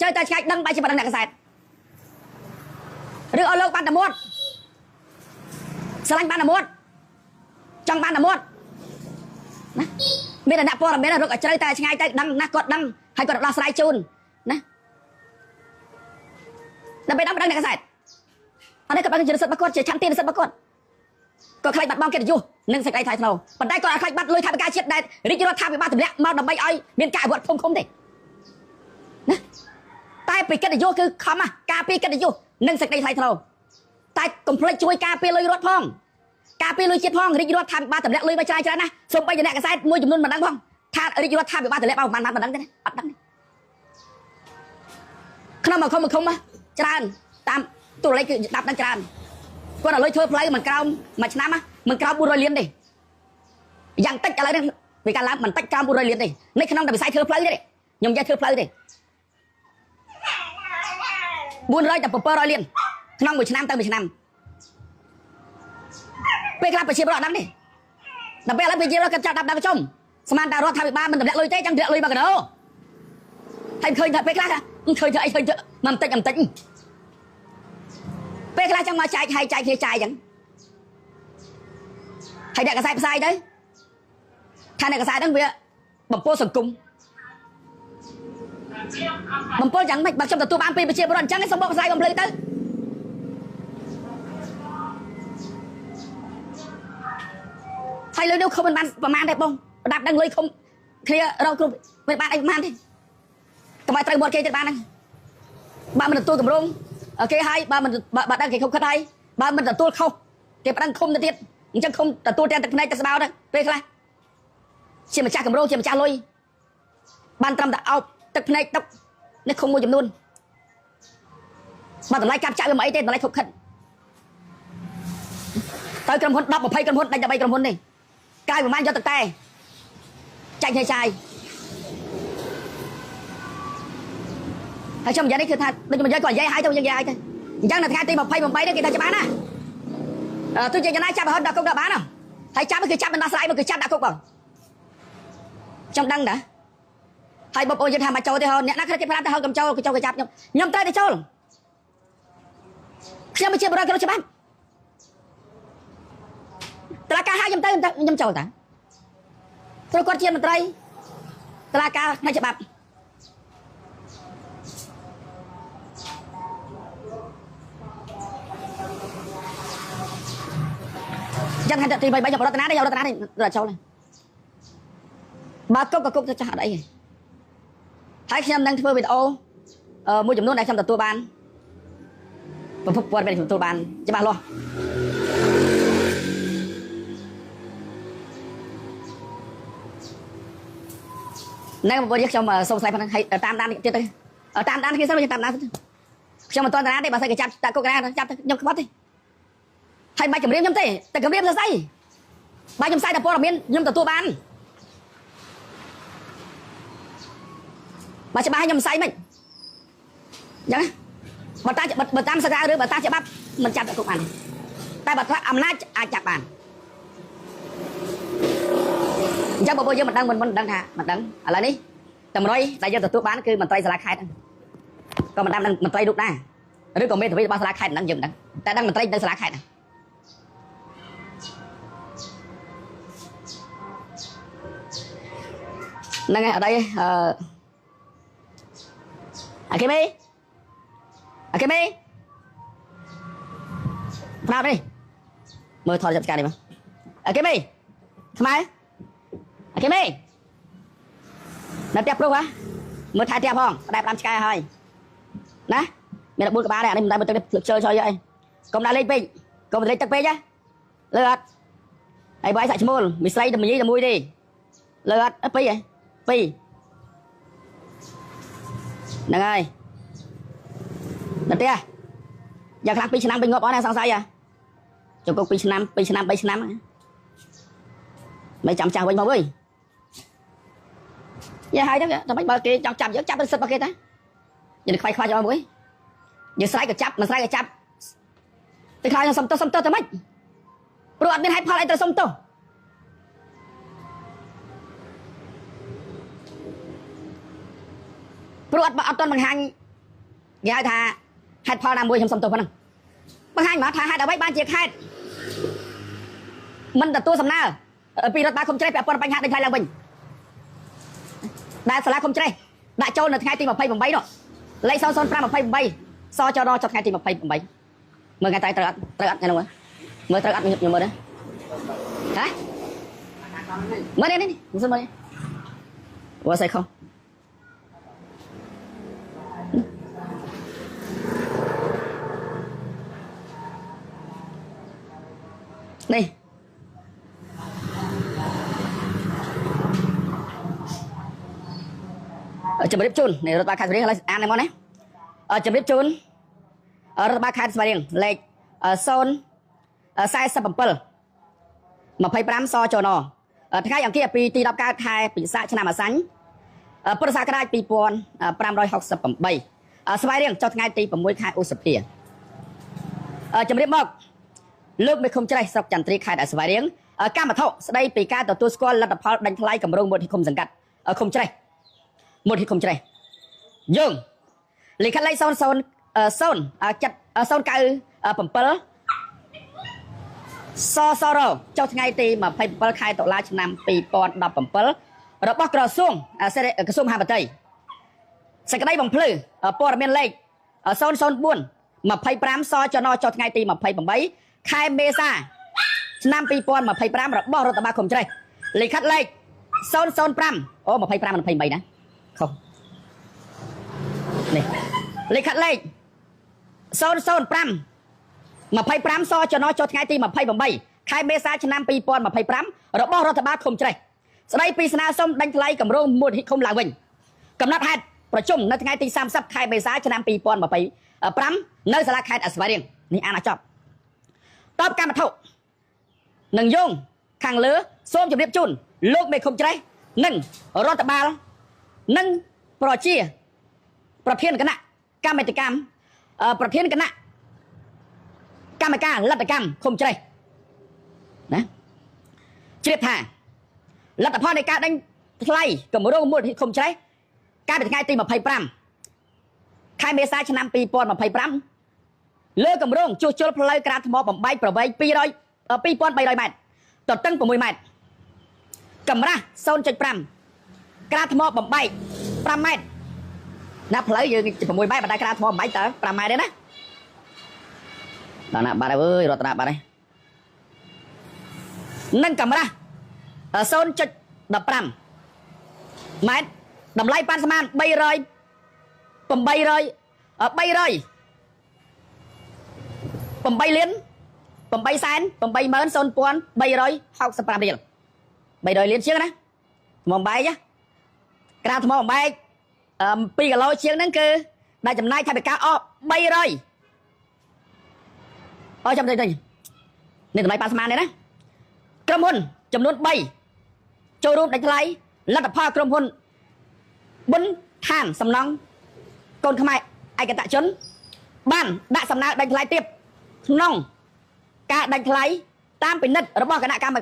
ជើតែឆ្ងាយដឹងបែរជាមិនដឹងអ្នកកសែតឬឲ្យលោកបានតែមាត់ស្រឡាញ់បានតែមាត់ចង់បានតែមាត់ណាមានតែអ្នកព័ត៌មានរកឲ្យជ្រៅតែឆ្ងាយទៅដឹងណាគាត់ដឹងហើយគាត់ដោះស្រាយជូនណាដើម្បីដឹងមិនដឹងអ្នកកសែតអត់នេះគាត់បានជាសិទ្ធិរបស់គាត់ជាឆន្ទៈសិទ្ធិរបស់គាត់គាត់ខ្លាចបាត់បង់កិត្តិយសនិងសេចក្តីថ្លៃថ្នូរប៉ុន្តែគាត់អត់ខ្លាចបាត់លុយថវិកាជាតិដែលរាជរដ្ឋាភិបាលទម្លាក់មកដើម្បីឲ្យមានការអភិវឌ្ឍភូមិឃុំទេណាតែពីកិត្តិយសគឺខំណាការពារកិត្តិយសនិងសេចក្តីថ្លៃថ្នូរតែកុំភ្លេចជួយការពារលុយរដ្ឋផងការពារលុយជាតិផងរាជរដ្ឋាភិបាលទម្លាក់លុយមកច្រើនច្រើនណាស់សូម្បីតែអ្នកកសែតមួយចំនួនមិនដឹងផងថារាជរដ្ឋាភិបាលទម្លាក់មកប្រហែលមិនដឹងទេអត់ដឹងទេក្នុងមួយឃុំមួយឃុំច្រើនតាមតួលេខគឺដាប់ដឹងច្រើនគាត់ឲ្យលុយធ្វើផ្លូវមិនក្រោមមួយឆ្នាំមិនក្រោម400លានទេយ៉ាងតិចឥឡូវនេះវាកាលឡើងមិនតិចក្រោម400លានទេនៅក្នុងតែវិស័យធ្វើផ្លូវទេខ្ញុំនិយាយធ្វើផ្លូវទេ400ទៅ700លានក្នុងមួយឆ្នាំទៅមួយឆ្នាំពេលខ្លះប្រជាពលរដ្ឋដឹងទេដល់ពេលឥឡូវប្រជាពលរដ្ឋគាត់ចាប់ដាប់ដឹងចំស្មានតែរដ្ឋាភិបាលមិនទម្លាក់លុយទេចង់ទម្លាក់លុយមកកណោហើយឃើញថាពេលខ្លះឃើញធ្វើអីឃើញធ្វើមិនតិចមិនតិចពេលខ្លះចង់មកចែកឲ្យចែកគ្នាចាយចឹងហើយអ្នកកសែតផ្សាយទៅថាអ្នកកសែតហ្នឹងវាបំពុលសង្គមបំពុលយ៉ាងម៉េចបើខ្ញុំទទួលបានពីប្រជាពលរដ្ឋអញ្ចឹងសូមបកស្រាយបំភ្លឺទៅហើយលុយនោះខុំមិនបានប្រមាណទេបងប្រដាប់ដឹងលុយខុំគ្នារកគ្រប់មិនបានអីប្រមាណទេកុំឲ្យត្រូវមាត់គេទៀតបានហ្នឹងបើមិនទទួលកម្រងគេឲ្យបើមិនបើដឹងគេខុសខិតហើយបើមិនទទួលខុសគេប្តឹងឃុំទៅទៀតអញ្ចឹងឃុំទទួលទាំងទឹកភ្នែកទឹកស្បោទៅពេលខ្លះជាម្ចាស់កម្រងជាម្ចាស់លុយបានត្រឹមតែអោបទឹកភ្នែកទឹកនេះឃុំមួយចំនួនបើតម្លៃកាប់ចាក់វាមិនអីទេតម្លៃខុបខិតទៅក្រុមហ៊ុន10 20ក្រុមហ៊ុនដាច់13ក្រុមហ៊ុននេះកាយប្រហែលយកទឹកតែចាច់ឲ្យចាយហើយខ្ញុំនិយាយនេះគឺថាដូចខ្ញុំនិយាយក៏និយាយឲ្យទៅយើងនិយាយឲ្យទៅអញ្ចឹងនៅថ្ងៃទី28នេះគេថាច្បាស់ណាទោះជាយ៉ាងណាចាប់រហូតដល់គុកដល់បានហើយចាប់គឺចាប់មិនដោះស្រាយមកគឺចាប់ដាក់គុកបងខ្ញុំដឹងតាហើយបងប្អូនយើងថាមកចូលទេហ៎អ្នកណាគេប្រាប់ទៅហៅកុំចូលគេចូលគេចាប់ខ្ញុំខ្ញុំត្រូវតែចូលខ្ញុំជាបរិយាគ្រប់ច្បាប់តឡាការហៅខ្ញុំទៅខ្ញុំចូលតាព្រោះគាត់ជាមន្ត្រីតឡាការផ្នែកច្បាប់យ៉ាងថាទី3ខ្ញុំរតនាទេរតនាទេរត់ចូលបើគុកក៏គុកទៅចាស់អត់អីទេហើយខ្ញុំនឹងធ្វើវីដេអូមួយចំនួនដែលខ្ញុំទទួលបានប្រភពព័ត៌មានខ្ញុំទទួលបានច្បាស់លាស់នៅបងប្អូនខ្ញុំសូមស្លាយប៉ុណ្ណឹងហើយតាមដានទៀតទៅតាមដានគ្នាសិនខ្ញុំតាមដានខ្ញុំមិនទាន់តាទេបើសិនគេចាប់ដាក់គុកណាចាប់ខ្ញុំក្បត់ទេហើយបាច់គម្រាមខ្ញុំទេតែគម្រាមសរសៃបើខ្ញុំផ្សាយតែព័ត៌មានខ្ញុំទទួលបានបើច្បាស់ខ្ញុំផ្សាយមិនអញ្ចឹងបើតាមបើតាមសកាឬបើតាមច្បាប់មិនចាប់ដាក់គុកបានតែបើថាអំណាចអាចចាប់បានអញ្ចឹងបងប្អូនយើងមិនដឹងមិនដឹងថាមិនដឹងឥឡូវនេះតម្រុយដែលយើងទទួលបានគឺមន្ត្រីសាលាខេត្តក៏មិនដឹងមន្ត្រីរូបដែរឬក៏មេធាវីរបស់សាលាខេត្តមិនដឹងយើងមិនដឹងតែដឹងមន្ត្រីនៅសាលាខេត្តហ្នឹងហើយអត់អីអាគេមេអាគេមេប្រាប់នេះមើលថតចាប់ឆ្កានេះមកអាគេមេខ្មែរអាគេមេនៅផ្ទះប្រុសហ៎មើលថែផ្ទះផងផ្ដែផ្ដាំឆ្កែហើយណាមាន4ក្បាលដែរអានេះមិនដែរមើលទឹកនេះភ្លឹកជើចយអីកុំដាក់លេខពេកកុំលេខទឹកពេកណាលើអត់ហើយបាយសាក់ឈ្មោលមីស្រីតែមួយតែមួយទេលើអត់ពីរហ៎ពីរហ្នឹងហើយដល់ផ្ទះយ៉ាងខ្លះ2ឆ្នាំវិញងាប់អស់ណាសង្ស័យហ៎ចូលគុក2ឆ្នាំ2ឆ្នាំ3ឆ្នាំមិនចាំចាស់វិញមកវិញយ៉ាហើយទៅតែមិនបើគេចង់ចាប់យើងចាប់ទៅសិទ្ធរបស់គេតាយើងខ្វាយខ្វាយឲ្យមួយយើងស្រែកក៏ចាប់មិនស្រែកក៏ចាប់ទៅខ្លាចសុំទោសសុំទោសទៅមិនព្រោះអត់មានហេតុផលអីត្រូវសុំទោសព្រោះអត់អត់ទាន់បង្ហាញ គេហៅថាហេតុផលណាមួយខ្ញុំសុំទោសប៉ុណ្ណឹងបង្ហាញមកថាហេតុអ្វីបានជាខេត្តមិនទទួលសំណើពីរដ្ឋបាលឃុំច្រេះពាក់ព័ន្ធបញ្ហាដេញថ្លៃឡើងវិញដែលសាលាឃុំច្រេះដាក់ចូលនៅថ្ងៃទី28នោះលេខ00528សចរចុះថ្ងៃទី28មើលថ្ងៃត្រូវអត់ត្រូវអត់ថ្ងៃនោះមើលត្រូវអត់ខ្ញុំមើលណាហ៎មើលនេះនេះមើលនេះវ៉ាសៃខុសនេះជំរាបជូននៃរដ្ឋបាលខេត្តស្វាយរៀងឥឡូវអាននេះមកណាជំរាបជូនរដ្ឋបាលខេត្តស្វាយរៀងលេខ047 25សចនថ្ងៃអង្គារពីទី10កើតខែពិសាខឆ្នាំអាសាញ់ពុទ្ធសករាជ2568ស្វាយរៀងចុះថ្ងៃទី6ខែឧសភាជំរាបមកលោកមេឃុំច្រេះស្រុកចន្ទ្រីខេត្តស្វាយរៀងកម្មវត្ថុស្ដីពីការទទួលស្គាល់លទ្ធផលដេញថ្លៃគម្រោងមូលនិធិឃុំសង្កាត់ឃុំច្រេះមូលនិធិឃុំច្រេះយើងលិខិតលេខ000 097សសរចុះថ្ងៃទី27ខែតុលាឆ្នាំ2017របស់ក្រសួងក្រសួងមហាផ្ទៃសេចក្តីបំភ្លឺព័ត៌មានលេខ004 25សចនចុះថ្ងៃទី28ខែមេសាឆ្នាំ2025របស់រដ្ឋបាលឃុំច្រេះលិខិតលេខ005អូ25 28ណាខុសនេះលិខិតលេខ005 25សចនចុះថ្ងៃទី28ខែមេសាឆ្នាំ2025របស់រដ្ឋបាលឃុំច្រេះស្ដីពីស្នើសុំដេញថ្លៃគម្រោងមូលនិធិឃុំឡើងវិញកំណត់ហេតុប្រជុំនៅថ្ងៃទី30ខែមេសាឆ្នាំ2025នៅសាលាខេត្តស្វាយរៀងនេះអានឲ្យចប់តបកម្មវត្ថុនឹងយោងខាងលើសូមជម្រាបជូនលោកមេឃុំច្រេះនិងរដ្ឋបាលនិងប្រជាប្រធានគណៈកម្មាធិការប្រធានគណៈកម្មការលទ្ធកម្មឃុំច្រេះណាជ្រាបថាលទ្ធផលនៃការដេញថ្លៃគម្រោងមូលនិធិឃុំច្រេះកាលពីថ្ងៃទី25ខែមេសាឆ្នាំ2025លើគម្រោងជួសជុលផ្លូវក្រាលថ្មបំបែកប្រវែង200 2300ម៉ែត្រទទឹង6ម៉ែត្រកម្រាស់ 0.5 ក្រាលថ្មបំបែក5ម៉ែត្រណាផ្លូវយើង6ម៉ែត្រប៉ុន្តែក្រាលថ្មបំបែកតើ5ម៉ែត្រទេណាដល់ណាបាត់ហើយអើយរតនាបាត់ហើយនឹងកម្រាស់ 0.15 ម៉ែត្រតម្លៃប៉ាន់ស្មាន300 800 300 8លាន8សែន80365រៀល300លានជាងណាថ្មបំបែកក្រាលថ្មបំបែក2គីឡូជាងហ្នឹងគឺដែលចំណាយថវិកាអស់300អូចាំតិចតិចនេះតម្លៃប៉ាន់ស្មាននេះណាក្រុមហ៊ុនចំនួន3ចូលរួមដេញថ្លៃលទ្ធផលក្រុមហ៊ុនប៊ុនឋានសំណង់កូនខ្មែរឯកតជនបានដាក់សំណើដេញថ្លៃទៀតក្នុងការដេញថ្លៃតាមពិនិត្យរបស់គណៈកម្ម